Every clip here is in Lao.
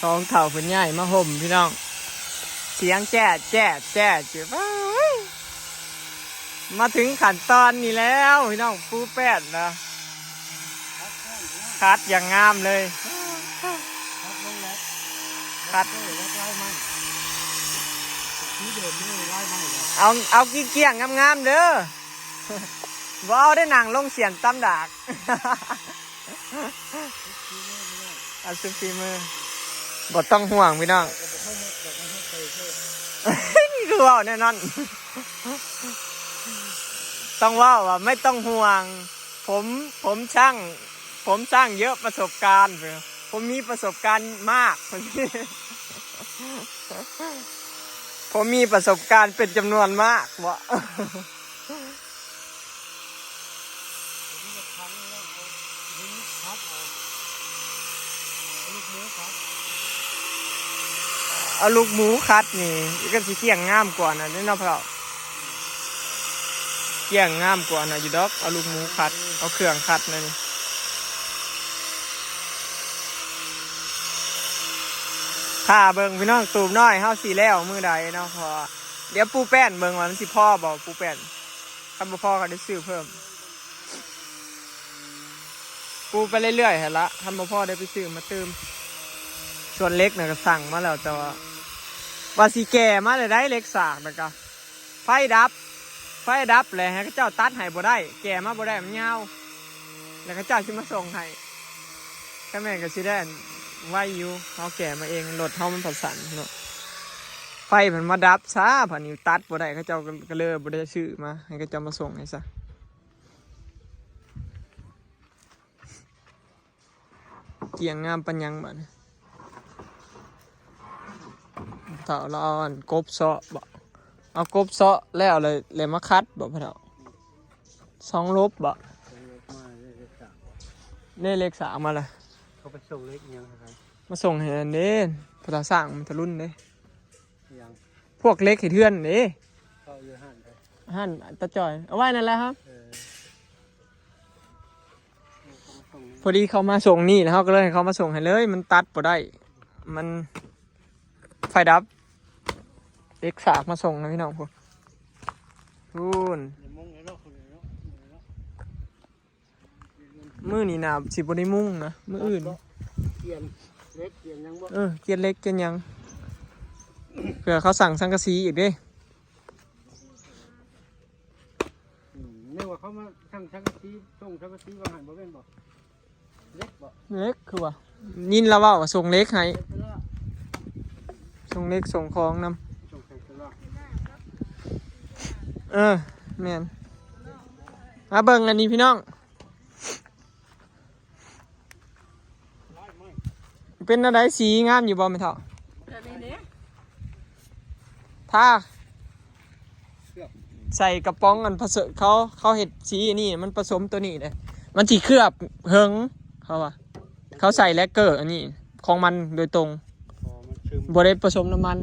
ສອງເຖົ້າເພິ່ນຍ້າຍມາໂຮມພີ່ນ້ອງ ສຽງແຈ້ດແຈ້ດແຈ້ດຢູ່ ວ້າຍ ມາເຖິງຂັ້ນຕອນນີ້ແລ້ວພີ່ນ້ອງ ປູແປ້ນນະ ຂັດຢ່າງງາມເລີຍ ຂັດລົງແລ້ວ ຂັດ ເອີ ລັກລາຍໃໝ່ ທີ່ເດີມເລີຍ ລາຍໃໝ່ແລ້ວ ເອົາ ເອົາກ້ຽງໆງາມໆເດີ ບໍ່ເອົາໄດ້ ນັ່ງລົງສ້ຽນຕຳດາກ ອາ ສຸດຝີມື ບໍ່ຕ້ອງຫ່ວງພີ່ນ້ອງ ຄືເວົ້າແນວນັ້ນ ຕ້ອງເວົ້າວ່າ ໄມ່ຕ້ອງຫ່ວງ ຜົມ ຜົມຊ່າງ ຜົມຊ່າງເຢີະປະສົບການ ຜົມມີປະສົບການມາກ ຜົມມີປະສົບການເປັນຈຳນວນມາກເບາະ. ເອົາລູກໝູຂັດນີ້ ກໍຊິກ້ຽງງາມກວ່ານັ້ນເນາະພໍ່ເຖົ້າ ກ້ຽງງາມກວ່ານັ້ນຢູ່ດອກ ເອົາລູກໝູຂັດ ເອົາເຄື່ອງຂັດນັ້ນ ຖ້າເບິ່ງພີ່ນ້ອງ ຕູບນ້ອຍເຮົາຊິແລ້ວມື້ໃດເນາະ ເພາະວ່າ ດຽວປູແປ້ນເບິ່ງວ່າມັນຊິພໍບໍ່ ປູແປ້ນ ຄັນບໍ່ພໍກໍໄດ້ຊື້ເພີ່ມ ປູໄປເລື້ອຍໆຫັ້ນລະ ຄັນບໍ່ພໍໄດ້ໄປຊື້ມາຕື່ມ ສ່ວນເຫຼັກນະກໍສັ່ງມາແລ້ວ ແຕ່ວ່າ ວ່າຊິແກ່ມາແລ້ວໃດ໋ ເຫຼັກສາກນະກະ ໄຟດັບ ໄຟດັບແຫຼະ ໃຫ້ເຂົາເຈົ້າຕັດໃຫ້ບໍ່ໄດ້ ແກ່ມາບໍ່ໄດ້ ມັນຍາວ ແລ້ວເຂົາເຈົ້າຊິມາສົ່ງໃຫ້ ຄັນແມ່ນກໍຊິໄດ້ໄວຢູ່ ເຮົາແກ່ມາເອງ ລົດເຮົາມັນພັດສັ່ນເນາະ ໄຟມັນມາດັບຊະ ບາດນີ້ຕັດບໍ່ໄດ້ ເຂົາເຈົ້າກໍ ກໍເລີຍບໍ່ໄດ້ຊື້ມາ ໃຫ້ເຂົາເຈົ້າມາສົ່ງໃຫ້ຊະ ກ້ຽງງາມປານຫຍັງບາດນີ້ ເຖົ້າລາວເອົາອັນກົບເຊາະບໍ ເອົາກົບເຊາະແລ້ວ ແລ້ວ ແລ້ວມາຂັດບໍພໍ່ເຖົ້າ ສອງລົບບໍ ເດ້ເຫຼັກສາກມາລະ ເຂົາໄປສົ່ງເຫຼັກຫຍັງໃຫ້ໃຜ ມາສົ່ງໃຫ້ອັນເດ້ ພໍ່ຕາສ້າງມັນຕະລຸນເດ້ ຫຍັງ ພວກເຫຼັກເຮັດເຮືອນເດ້ ເຂົາຢູ່ຮ້ານໃດ ຮ້ານຕາຈ່ອຍ ເອົາໄວ້ນັ້ນແຫຼະ ເອີ ພໍດີເຂົາມາສົ່ງນີ້ ແລ້ວເຮົາກໍເລີຍໃຫ້ເຂົາມາສົ່ງໃຫ້ເລີຍ ມັນຕັດບໍ່ໄດ້ ມັນໄຟດັບ ເຫຼັກສາກມາສົ່ງໃຫ້ພີ່ນ້ອງພຸ້ນ ພຸ້ນ ມື້ນີ້ນະຊິບໍ່ໄດ້ມຸງນະ ມື້ອື່ນ ກຽນເຫຼັກກຽນຫຍັງບໍ່ ເອີ ກຽນເຫຼັກກຽນຫຍັງ ເພື່ອເຂົາສັ່ງສັງກະສີອີກເດ້ ອືມ ແມ່ນວ່າເຂົາມາສັ່ງສັງກະສີ ສົ່ງສັງກະສີວ່າຫັ້ນບໍ່ແມ່ນບໍ່ ເຫຼັກບໍ່ ເຫຼັກຄືວ່າ ຍິນລາວເວົ້າວ່າສົ່ງເຫຼັກໃຫ້ ສົ່ງເຫຼັກສົ່ງຂອງນຳ ເອີ ແມ່ນ ມາເບິ່ງອັນນີ້ພີ່ນ້ອງ ເປັນແນວໃດ ສີງາມຢູ່ບໍ່ແມ່ເຖົ້າ ກໍນີ້ເດ້ ທາ ໃສ່ກະປ໋ອງອັນປະເສີດ ເຂົາ ເຂົາເຮັດສີອັນນີ້ ມັນປະສົມໂຕນີ້ເດ້ ມັນຊິເຄືອບເຫິງ ເຂົາວ່າ ເຂົາໃສ່ແລັກເກີອັນນີ້ຂອງມັນໂດຍຕົງ ບໍ່ໄດ້ປະສົມນ້ຳມັນ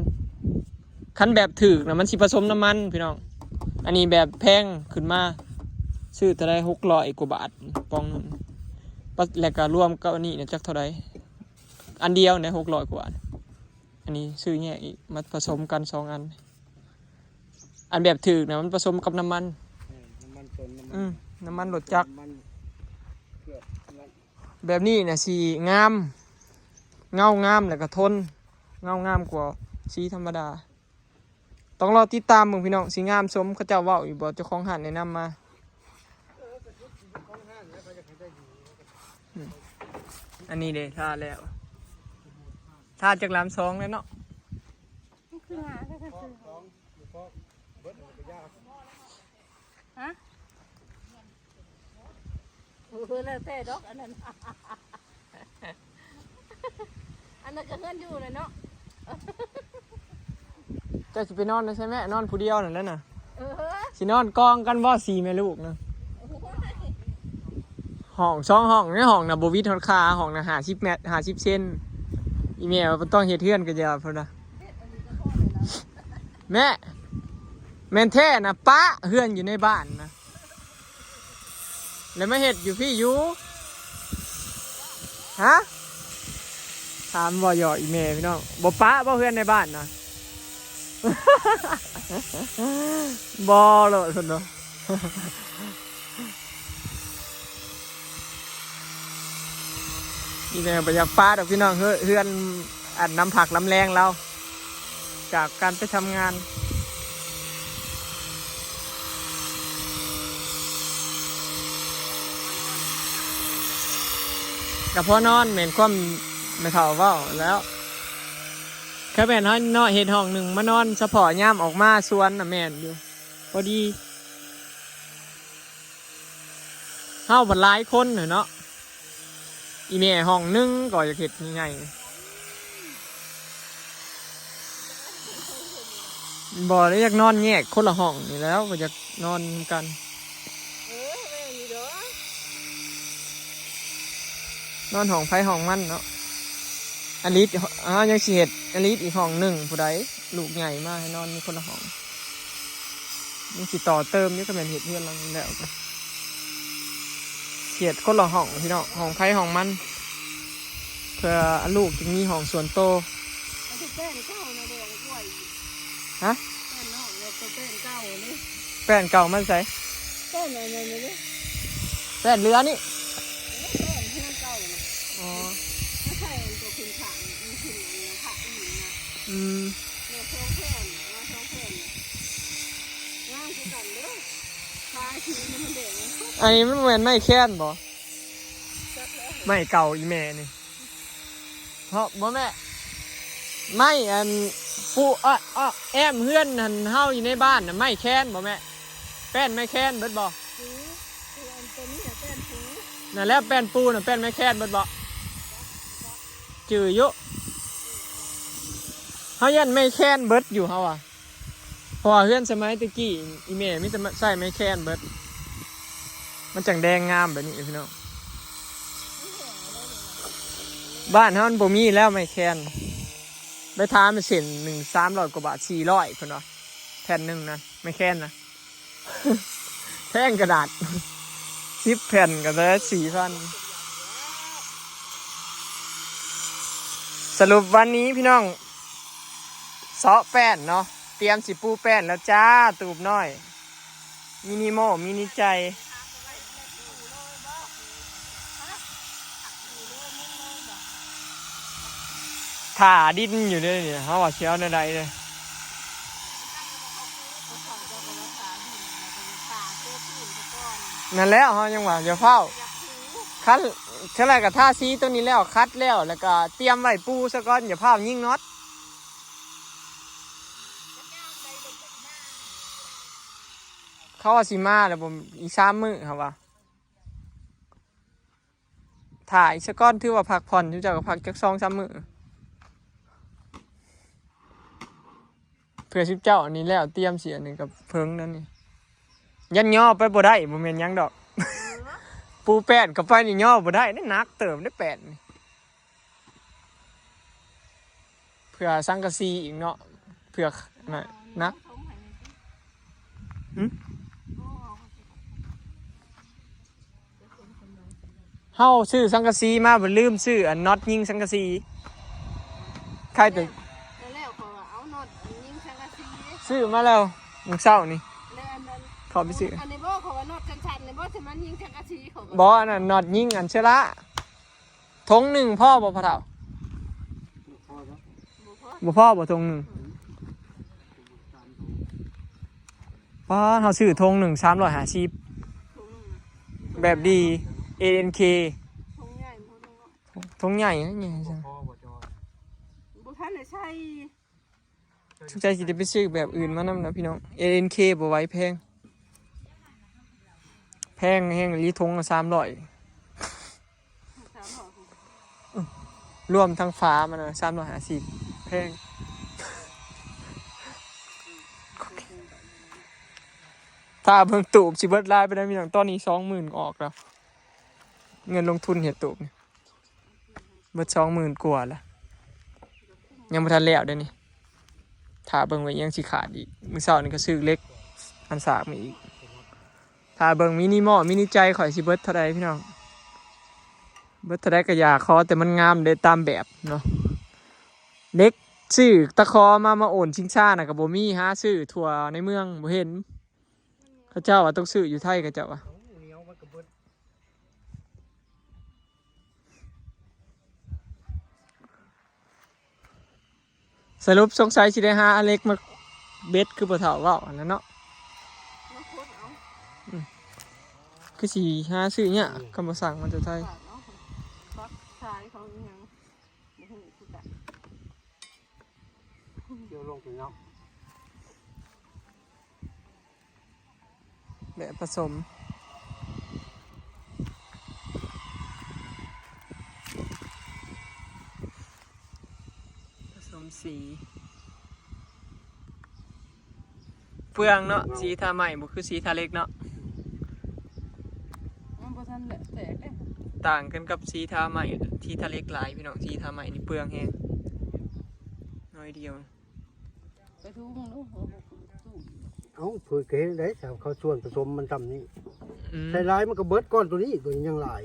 ຄັນແບບຖືກນະ ມັນຊິປະສົມນ້ຳມັນພີ່ນ້ອງ ອັນນີ້ແບບແພງຂຶ້ນມາ ຊື້ເທົ່າໃດ ຫົກຮ້ອຍກວ່າບາດປ໋ອງໜຶ່ງ ປະ ແລ້ວກໍລວມກັບອັນນີ້ນະ ຈັກເທົ່າໃດ ອັນດຽວນະ ຫົກຮ້ອຍກວ່າບາດ ອັນນີ້ຊື້ແຍກອີກ ມາປະສົມກັນສອງອັນ ອັນແບບຖືກນະ ມັນປະສົມກັບນ້ຳມັນ ເອີ ນ້ຳມັນຕົ້ນ ນ້ຳມັນ ອືມ ນ້ຳມັນລົດຈັກ ນ້ຳມັນເຄື່ອງ ແບບນີ້ນະ ຊິງາມ ເງົາງາມ ແລ້ວກໍທົນ ເງົາງາມກວ່າສີທຳມະດາ ຕ້ອງລໍຕິດຕາມເບິ່ງພີ່ນ້ອງ ຊິງາມສົມເຂົາເຈົ້າເວົ້າຢູ່ບໍ່ ເຈົ້າຂອງຮ້ານແນະນຳມາ ອືມ ອັນນີ້ເດ້ ທາແລ້ວ ທາຈັກລາມສອງແລ້ວເນາະ ມັນຄືຫາແທ້ໆ ຮະ ເອີ ແລ້ວແຕ່ດອກອັນນັ້ນ ອັນນັ້ນກໍເຮືອນຢູ່ແຫຼະເນາະ ເຈົ້າຊິໄປນອນໃນໃສແມ່ ນອນຜູ້ດຽວນັ້ນແຫຼະນະ ເອີ ຊິນອນກອງກັນບໍ່ ສີ່ແມ່ລູກນະ ໂອ້ຍ ຫ້ອງສອງຫ້ອງ ໃນຫ້ອງນະບໍ່ວິດຮອດຄາ ຫ້ອງນະຫ້າສິບແມັດ ຫ້າສິບເຊັນ ອີແມ່ວ່າບໍ່ຕ້ອງເຮັດເຮືອນກໍຢ່າ ເພິ່ນວ່າ ແມ່ ແມ່ນແທ້ນະ ປະເຮືອນຢູ່ໃນບ້ານນະ ແລ້ວມາເຮັດຢູ່ພີ້ຢູ່ ຮະ ຖ ຖາມບໍ່ ຢອກອີແມ່ພີ່ນ້ອງ ບໍ່ປະບໍ່ເຮືອນໃນບ້ານນະ ບໍ່ໂລດເພິ່ນວ່າ ອີແມ່ບໍ່ຢາກປະດອກພີ່ນ້ອງ ເຮືອນ ເຮືອນອັນນຳພັກນຳແລງລາວ ຈາກການໄປທຳງານ ກະພໍນອນ ແມ່ນຄວາມແມ່ເຖົ້າເວົ້າແລ້ວ ຄັນແມ່ນເຮົາເນາະ ເຮັດຫ້ອງໜຶ່ງມານອນສະເພາະຍາມອອກມາສວນນະ ແມ່ນຢູ່ ພໍດີ ເຮົາພັດຫຼາຍຄົນເນາະ ອີແມ່ຫ້ອງໜຶ່ງກໍຢາກເຮັດໃຫຍ່ໆ ບໍ່ໄດ້ ຢາກນອນແຍກຄົນລະຫ້ອງນີ້ແຫຼ້ວ ບໍ່ຢາກນອນນຳກັນ ເອີ ແມ່ນຢູ່ດອກ ນອນຫ້ອງໃຜຫ້ອງມັນເນາະ ອາລິດ ເຮົາຍັງຊິເຮັດອາລິດອີກຫ້ອງໜຶ່ງ ຜູ້ໃດລູກໃຫຍ່ມາໃຫ້ນອນຢູ່ຄົນລະຫ້ອງ ຍັງຊິຕໍ່ເຕີມຢູ່ ຄັນແມ່ນເຮັດເຮືອນຫຼັງນີ້ແລ້ວ ເຮັດຄົນລະຫ້ອງພີ່ນ້ອງ ຫ້ອງໃຜຫ້ອງມັນ ເພື່ອລູກຈະມີຫ້ອງສ່ວນໂຕ ມັນຊິແປ້ນເກົ່ານະ ແດງກວ່າອີກ ຮະ ແປ້ນນອກ ແລ້ວກໍແປ້ນເກົ່ານີ້ ແປ້ນເກົ່າມາໃສ ແປ້ນອັນນັ້ນນີ້ເດ້ ແປ້ນເຫຼືອນີ້ ເອີ ແປ້ນເຮືອນເກົ່ານະ ອໍ ມາໃສ່ອັນໂຕຂຶ້ນຂ້າງ ມັນຂຶ້ນອັນນັ້ນພະອີກນະ ອືມ ມາສອງແຜ່ນ ມາສອງແຜ່ນ ງາມຄືກັນເດີ້ ຟ້າສີມັນແດງ ອັນນີ້ມັນບໍ່ແມ່ນໄມ້ແຄນບໍ່? ຈັກແລ້ວ ໄມ້ເກົ່າອີແມ່ນີ້ ເພາະບໍ່ແມ່ນ ໄມ້ອັນປູ ອະ ອະ ແອ້ມເຮືອນຫັ້ນ ເຮົາຢູ່ໃນບ້ານນະ ໄມ້ແຄນບໍ່ແມ່? ແປ້ນໄມ້ແຄນເບິດບໍ່? ປູ ແປ້ນປູ ນັ້ນແຫຼະ ແປ້ນປູນະ ແປ້ນໄມ້ແຄນເບິດບໍ່? ຈື່ຢູ່ ເຮົາຢ້ານໄມ້ແຄນເບິດຢູ່ເຮົາວ່າ ເພາະວ່າເຮືອນສະໄໝແຕ່ກີ້ ອີແມ່ມີແຕ່ໃຊ້ໄມ້ແຄນເບິດ ມັນຈັ່ງແດງງາມແບບນີ້ພີ່ນ້ອງ ບ້ານເຮົາມັນບໍ່ມີແລ້ວໄມ້ແຄນ ໄປຖາມເສັ້ນໜຶ່ງ ສາມຮ້ອຍກວ່າບາດ ສີ່ຮ້ອຍເພິ່ນວ່າ ແຜ່ນໜຶ່ງນະ ໄມ້ແຄນນະ ແພງຂະໜາດ ສິບແຜ່ນກໍໄດ້ສີ່ພັນ ສະຫຼຸບວັນນີ້ພີ່ນ້ອງ ເຊາະແປ້ນເນາະ ຕຽມຊິປູແປ້ນແລ້ວຈ້າ ຕູບນ້ອຍ ມີນິໂມ ມີນິໃຈ ຖ້າດິນຢູ່ເດ້ນີ້ ເຮົາວ່າຊິເອົາແນວໃດເດ້ ນັ້ນແຫຼະ ເຮົາຍັງວ່າຢ່າຟ້າວ ຄັນເທື່ອໃດກໍທາສີໂຕນີ້ແລ້ວ ຂັດແລ້ວ ແລ້ວກໍຕຽມໄວ້ປູຊະກ່ອນ ຢ່າຟ້າວຍິງນັອດ ເຂົາວ່າຊິມາແລ້ວບໍ່ ອີກສາມມື້ເຂົາວ່າ ຖ້າອີກສະກ່ອນ ຖືວ່າພັກຜ່ອນ ຊຸມເຈົ້າກໍພັກຈັກສອງສາມມື້ ເພື່ອຊຸມເຈົ້າອັນນີ້ແລ້ວ ຕຽມຊິອັນນີ້ກັບເພິງນັ້ນນີ້ ຢ້ານຍໍໄປບໍ່ໄດ້ ບໍ່ແມ່ນຫຍັງດອກ ເອີ ປູແປ້ນເຂົ້າໄປນີ້ຍໍບໍ່ໄດ້ເດ້ ໜັກເຕີບເດ້ແປ້ນນີ້ ເພື່ອສັງກະສີອີກເນາະ ເພື່ອນະ ໜັກ ຫຶ? ເຮົາຊື້ສັງກະສີມາ ບໍ່ລືມຊື້ອັນນັອດຍິງສັງກະສີ ໃຄແຕ່ ແລ້ວຂ້ອຍວ່າເອົານັອດຍິງສັງກະສີ ຊື້ມາແລ້ວມື້ເຊົ້ານີ້ ແລ້ວອັນນັ້ນ ເຂົ້າໄປຊື້ ອັນນີ້ບໍ່ ເຂົາວ່ານັອດສັ້ນໆນີ້ບໍ່ ຊິມາຍິງສັງກະສີ ເຂົາວ່າ ບໍ່ ອັນນັ້ນນັອດຍິງອັນເຊື້ອລາ ຖົງໜຶ່ງພໍບໍ່ພໍ່ເຖົ້າ? ບໍ່ພໍບໍ່ຖົງໜຶ່ງ? ປ້າດ ເຮົາຊື້ຖົງໜຶ່ງສາມຮ້ອຍຫ້າສິບ ແບບດີ ເອເອັນເຄ ຖົງໃຫຍ່ບໍ່? ຖົງນ້ອຍ ຖົງໃຫຍ່ ໃຫຍ່ ບໍ່ພໍບໍ່ຈອຍ ບໍ່ທັນໄດ້ໃສ່. ສົງໄສຊິໄດ້ໄປຊື້ແບບອື່ນມານຳນະພີ່ນ້ອງ ເອເອັນເຄ ບໍ່ໄຫວ ແພງ ແພງແຮງອີ່ຫຼີ ຖົງລະສາມຮ້ອຍ ສາມຮ້ອຍ ລວມທັງຝາມັນນະ ສາມຮ້ອຍຫ້າສິບ ແພງ ຖ້າເບິ່ງຕູບຊິເບິດຫຼາຍປານໃດພີ່ນ້ອງ ຕອນນີ້ສອງໝື່ນອອກແລ້ວ ເງິນລົງທຶນເຮັດຕູບນີ້. ເບິດສອງໝື່ນກວ່າລະ ຍັງບໍ່ທັນແລ້ວເດ້ນີ້ ຖ້າເບິ່ງວ່າຍັງຊິຂາດອີກ ມື້ເຊົ້ານີ້ກໍຊື້ເຫຼັກອັນສາກມາອີກ ຖ້າເບິ່ງມີນິມໍ ມີນິໃຈ ຂ້ອຍຊິເບິດເທົ່າໃດພີ່ນ້ອງ ເບິດເທົ່າໃດກໍຢ່າ ຂໍແຕ່ມັນງາມໄດ້ຕາມແບບເນາະ ເດັກຊື້ຕະຂໍມາ ມາໂອນຊິງຊານະກໍບໍ່ມີ ຫາຊື້ທົ່ວໃນເມືອງບໍ່ເຫັນ. ເຂົາເຈົ້າວ່າຕ້ອງຊື້ຢູ່ໄທ ເຂົາເຈົ້າວ່າ. ສະຫຼຸບສົງໄສຊິໄດ້ຫາເຫຼັກມາເບັດ ຄືພໍ່ເຖົ້າເວົ້າຫັ້ນແຫຼະເນາະ. ມາຂຸດເອົາ. ອືມ ຄືຊິຫາຊື້ຍາກ ອືມ ຄັນບໍ່ສັ່ງມາແຕ່ໄທ. ບັກຊາຍເຂົາອີຫຍັງ ບໍ່ຮູ້ຄືກັນ. ດຽວລົງໄປເນາະ. ແບບປະສົມ ປະສົມສີ ເປືອງເນາະ. ສີທາໄມ້ບໍ່ຄືສີທາເຫຼັກເນາະ. ມັນບໍ່ທັນແຫຼະ ແຕກເດ້. ຕ່າງກັນກັບສີທາໄມ້ ສີທາເຫຼັກຫຼາຍພີ່ນ້ອງ. ສີທາໄມ້ນີ້ເປືອງແຮງ ໜ້ອຍດຽວ. ໄປທຸ່ມເນາະ ເອົາ ເຜີຍເກໄດ້ ເຂົາຊວນປະສົມມັນຊ່ຳນີ້. ອືມ ໃສ່ຫຼາຍມັນກໍເບິດ ກ້ອນໂຕນີ້ ໂຕນີ້ຍັງຫຼາຍ.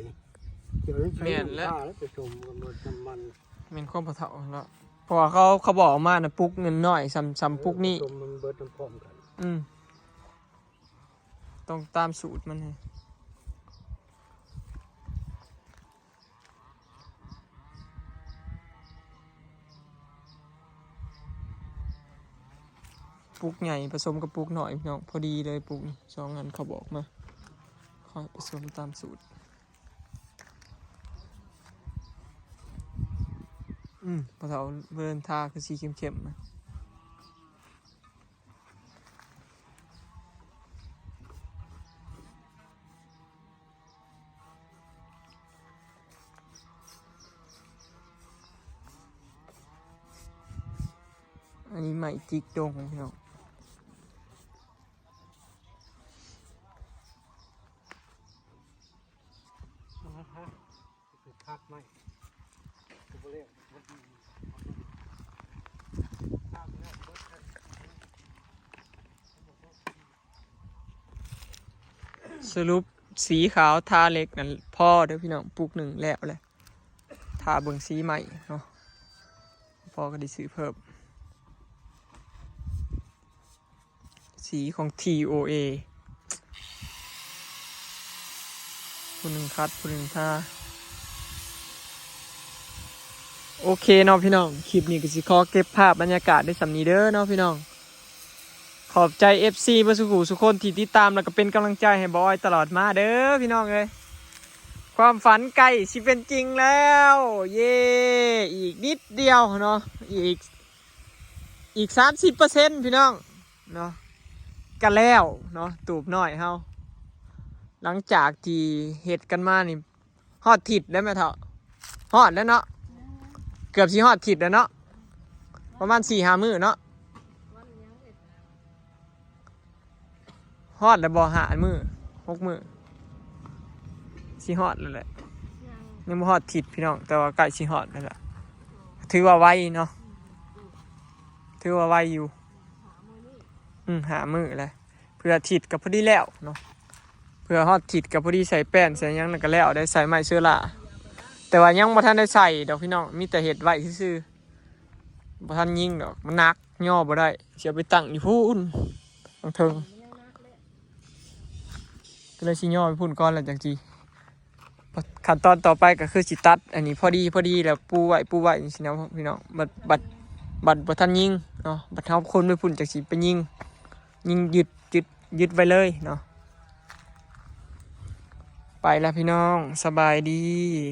ດຽວໃສ່ ແມ່ນແລ້ວ ປະສົມກັນເບິດນ້ຳມັນ. ແມ່ນຄວາມພໍ່ເຖົ້າເນາະ ເພາະວ່າເຂົາ ເຂົາບອກມານະ ປຸກໜ້ອຍໆ ຊ່ຳ ຊ່ຳປຸກນີ້. ເອີ ປະສົມມັນເບິດນຳພ້ອມກັນ. ອືມ ຕ້ອງຕາມສູດມັນ. ປຸກໃຫຍ່ປະສົມກັບປຸກນ້ອຍພີ່ນ້ອງ ພໍດີເລີຍປຸກນີ້ ສອງອັນເຂົາບອກມາ. ຄ່ອຍປະສົມຕາມສູດ. ອືມ ພໍ່ເຖົ້າເວີນທາຄືສີເຂັ້ມໆນະ. ອັນນີ້ໄມ້ຈິກດົງພີ່ນ້ອງ. ສະຫຼຸບສີຂາວທາເຫຼັກນັ້ນພໍເດີພີ່ນ້ອງ ປຸກໜຶ່ງແລ້ວແຫຼະ. ຖ້າເບິ່ງສີໃໝ່ເນາະ ພໍກໍໄດ້ຊື້ເພີ່ມ. ສີຂອງ ທີ ໂອ ເອ ຜູ້ໜຶ່ງຂັດ ຜູ້ໜຶ່ງທາ. ໂອເຄເນາະພີ່ນ້ອງ ຄລິບນີ້ກໍຊິຂໍເກັບພາບບັນຍາກາດໄດ້ສ່ຳນີ້ເດີເນາະພີ່ນ້ອງ. ຂອບໃຈ ເອັຟຊີ ເບິດສູ່ຜູ້ສູ່ຄົນທີ່ຕິດຕາມ ແລ້ວກໍເປັນກຳລັງໃຈໃຫ້ບ່າວອ້ອຍຕະຫຼອດມາເດີພີ່ນ້ອງເອີຍ. ຄວາມຝັນໃກ້ຊິເປັນຈິງແລ້ວ ເຢ້ ອີກນິດດຽວເນາະ ອີກ ອີກສາມສິບເປີເຊັນພີ່ນ້ອງເນາະ ກະແລ້ວເນາະ ຕູບນ້ອຍເຮົາ. ຫຼັງຈາກທີ່ເຮັດກັນມານີ້ ຮອດທິດແລ້ວແມ່ເຖົ້າ ຮອດແລ້ວເນາະ ເກືອບຊິຮອດທິດແລ້ວເນາະ ປະມານສີ່ຫ້າມື້ເນາະ. ຮອດແລ້ວບໍ່ ຫ້າມື້ ຫົກມື້ ຊິຮອດແລ້ວແຫຼະ. ຍັງ ຍັງບໍ່ຮອດທິດພີ່ນ້ອງ ແຕ່ວ່າໃກ້ຊິຮອດແລ້ວລະ ຖືວ່າໄວເນາະ ຖືວ່າໄວຢູ່. ອືມ ຫ້າມື້ແລ້ວ ເພື່ອທິດກໍພໍດີແລ້ວເນາະ ເພື່ອຮອດທິດກໍພໍດີ ໃສ່ແປ້ນໃສ່ຫຍັງນັ້ນກໍແລ້ວໄດ້ ໃສ່ໄມ້ເຊື້ອລາ ແຕ່ວ່າຍັງບໍ່ທັນໄດ້ໃສ່ດອກພີ່ນ້ອງ ມີແຕ່ເຮັດໄວ້ຊື່ໆ ບໍ່ທັນຍິງດອກ ມັນໜັກ ຍໍບໍ່ໄດ້ ຊິເອົາໄປຕັ້ງຢູ່ພຸ້ນທາງເທິງ ກໍເລີຍຊິຍໍໄປພຸ້ນກ່ອນ ແລ້ວຈັ່ງຊິ ຂັ້ນຕອນຕໍ່ໄປກໍຄືຊິຕັດອັນນີ້ພໍດີ ພໍດີແລ້ວປູໄວ້ ປູໄວ້ຈັ່ງຊີ້ນະພີ່ນ້ອງ. ບັດ ບັດ ບັດບໍ່ທັນຍິງເນາະ ບັດເຮົາຄົນໄປພຸ້ນຈັ່ງຊິໄປຍິງ ຍິງຍຶດ ຍຶດ ຍຶດໄວ້ເລີຍເນາະ. ໄປລະພີ່ນ້ອງ ສະບາຍດີ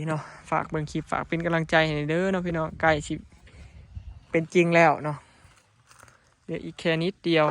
ເນາະ ຝາກເບິ່ງຄລິບ ຝາກເປັນກຳລັງໃຈໃຫ້ເດີເນາະພີ່ນ້ອງ. ໃກ້ຊິເປັນຈິງແລ້ວເນາະ ເຫຼືອອີກແຄ່ນິດດຽວ.